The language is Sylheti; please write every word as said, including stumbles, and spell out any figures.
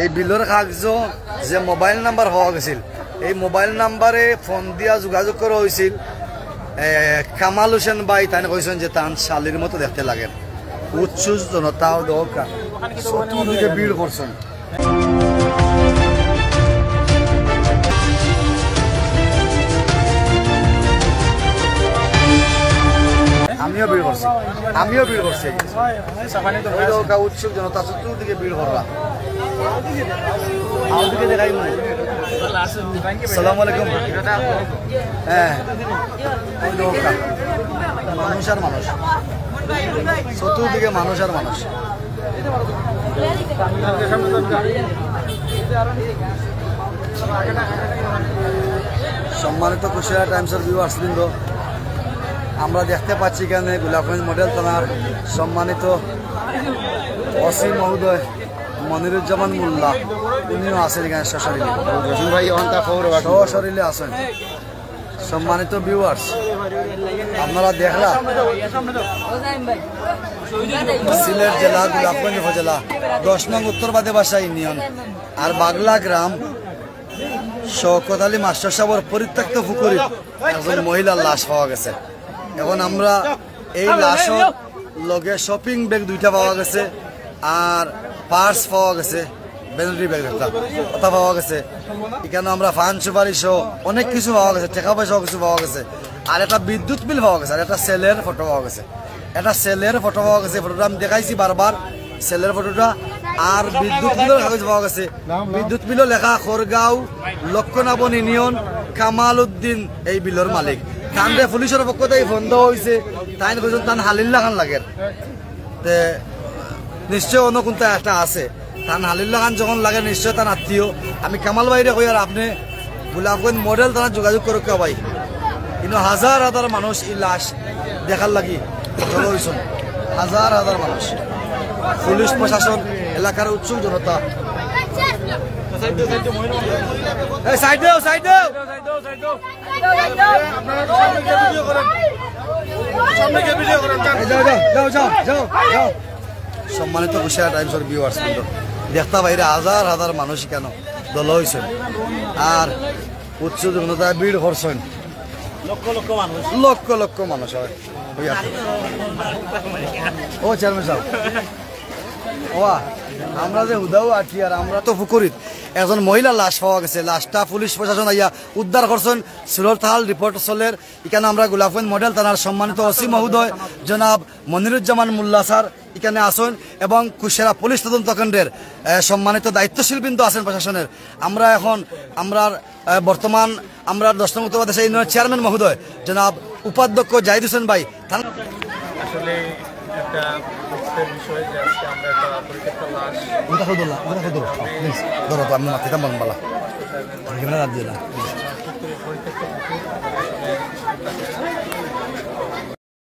এই বিলর কাগজো যে মোবাইল নাম্বার পাওয়া গেছিল, এই মোবাইল নাম্বারে ফোন দিয়া যোগাযোগ করা হয়েছিল। এ, কামাল হোসেন ভাই তাইন কইছেন যে তান শালির মতো দেখতে লাগে। উৎসুক জনতাও দরকার, চতুর্দিকে ভিড় করছেন। আমিও ভিড় করছি, আমিও ভিড় করছি। ওই দেখো, উৎসুক জনতা চতুর্দিকে ভিড় করলা। আউদিকে দেখাই মনে। সালাম আলাইকুম। হ্যাঁ, ওই দেখো, মানুষ আর মানুষ, চতুর্দিকে মানুষ আর মানুষ। সম্মানিত কুশিয়ারা টাইমসের ভিউয়ার্স বৃন্দ, আমরা দেখতে পাচ্ছি এখানে গোলাপগঞ্জ মডেল থানার সম্মানিত ওসি মহোদয় মনিরুজ্জামান মোল্লা, উনিও আছেন এখানে সশরীরে। রসুন ভাই, এখন তা খবর বাকি। সশরীরে আছেন। সম্মানিত ভিউয়ার্স, আপনারা দেখলা সিলেট জেলা গোলাপগঞ্জ উপজেলা দশ নং উত্তর বাদে বাসা ইউনিয়ন আর বাগলা গ্রাম শওকত আলী মাস্টার সাহেবের পরিত্যক্ত পুকুরে একজন মহিলার লাশ পাওয়া গেছে। এখন আমরা এই লাশর লগে শপিং ব্যাগ দুইটা পাওয়া গেছে, আর পার্স পাওয়া গেছে, ভ্যানিটি ব্যাগ একটা, ওটা পাওয়া গেছে। এখানে আমরা পান সুপারি সহ অনেক কিছু পাওয়া গেছে, টাকা পয়সাও কিছু পাওয়া গেছে, আর একটা বিদ্যুৎ বিল পাওয়া গেছে, আর একটা সেলের ফটো পাওয়া গেছে। একটা সেলের ফটো পাওয়া গেছে, ফটোটা আমি দেখাইছি বারবার, সেলের ফটোটা। আর বিদ্যুৎ বিলর কাগজ পাওয়া গেছে, বিদ্যুৎ বিলও লেখা খড়গাঁও লক্ষ্মণাবন ইউনিয়ন কামাল উদ্দিন এই বিলর মালিক। তানরে পুলিশের পক্ষ থেকে ফোন দেওয়া হয়েছে, তাইন কইছেন তান হালির লাখান লাগের। তে নিশ্চয় অন্য কোনটা একটা আছে। তান হালির লাখান যখন লাগে, নিশ্চয় তান আত্মীয়। আমি কামাল ভাইরে কই, আর আপনি গোলাপগঞ্জ মডেল থানাত যোগাযোগ করুক্কা ভাই। কিন্তু হাজার হাজার মানুষ এই লাশ দেখার লাগি জড়ো হইছইন, হাজার হাজার মানুষ। পুলিশ প্রশাসন, এলাকার উৎসুক জনতা। এই সাইড দেও, সাইড দেও। এই যাও, যাও, যাও, যাও, যাও, যাও। সম্মানিত কুশিয়ারা টাইমসর ভিউয়ার্স বৃন্দ, দেখতা বাইরে হাজার হাজার মানুষ কেন দল হইছইন, আর উৎসুক জনতা ভিড় করছইন। লক্ষ লক্ষ মানুষ। লক্ষ লক্ষ মানুষ হয়। ওই আর কি। ও চেয়ারম্যান সাহেব, ওয়া, আমরা যে হুদাও আছি, আর আমরা তো পুকুরিত একজন মহিলা লাশ পাওয়া গেছে। লাশটা পুলিশ প্রশাসন আইয়া উদ্ধার করছইন সিলর থাল রিপোর্ট চলের। এখানে আমরা গোলাপগঞ্জ মডেল থানার সম্মানিত ওসি মহোদয় জনাব মনিরুজ্জামান মোল্লা স্যার এখানে আছইন এবং কুশিয়ারা পুলিশ তদন্ত কেন্দ্রের, এ, সম্মানিত দায়িত্বশীল বৃন্দ আছেন প্রশাসনের। আমরা এখন আমরার, এ, বর্তমান আমরার দশ নং উত্তর বাদে বাসা ইউনিয়নের চেয়ারম্যান মহোদয় জনাব উপাধ্যক্ষ জাহিদ হোসেন ভাই, তান- আসলে একটা দুঃখের বিষয় যে আজকে আমরা একটা পরিত্যক্ত লাশ ওটা কই ধরলা, ওটা কই ধরো, প্লিজ। ধরো তো, আমি মাতিতাম বললাম বালা। আমি ক্যামেরা রাখ দিলাম।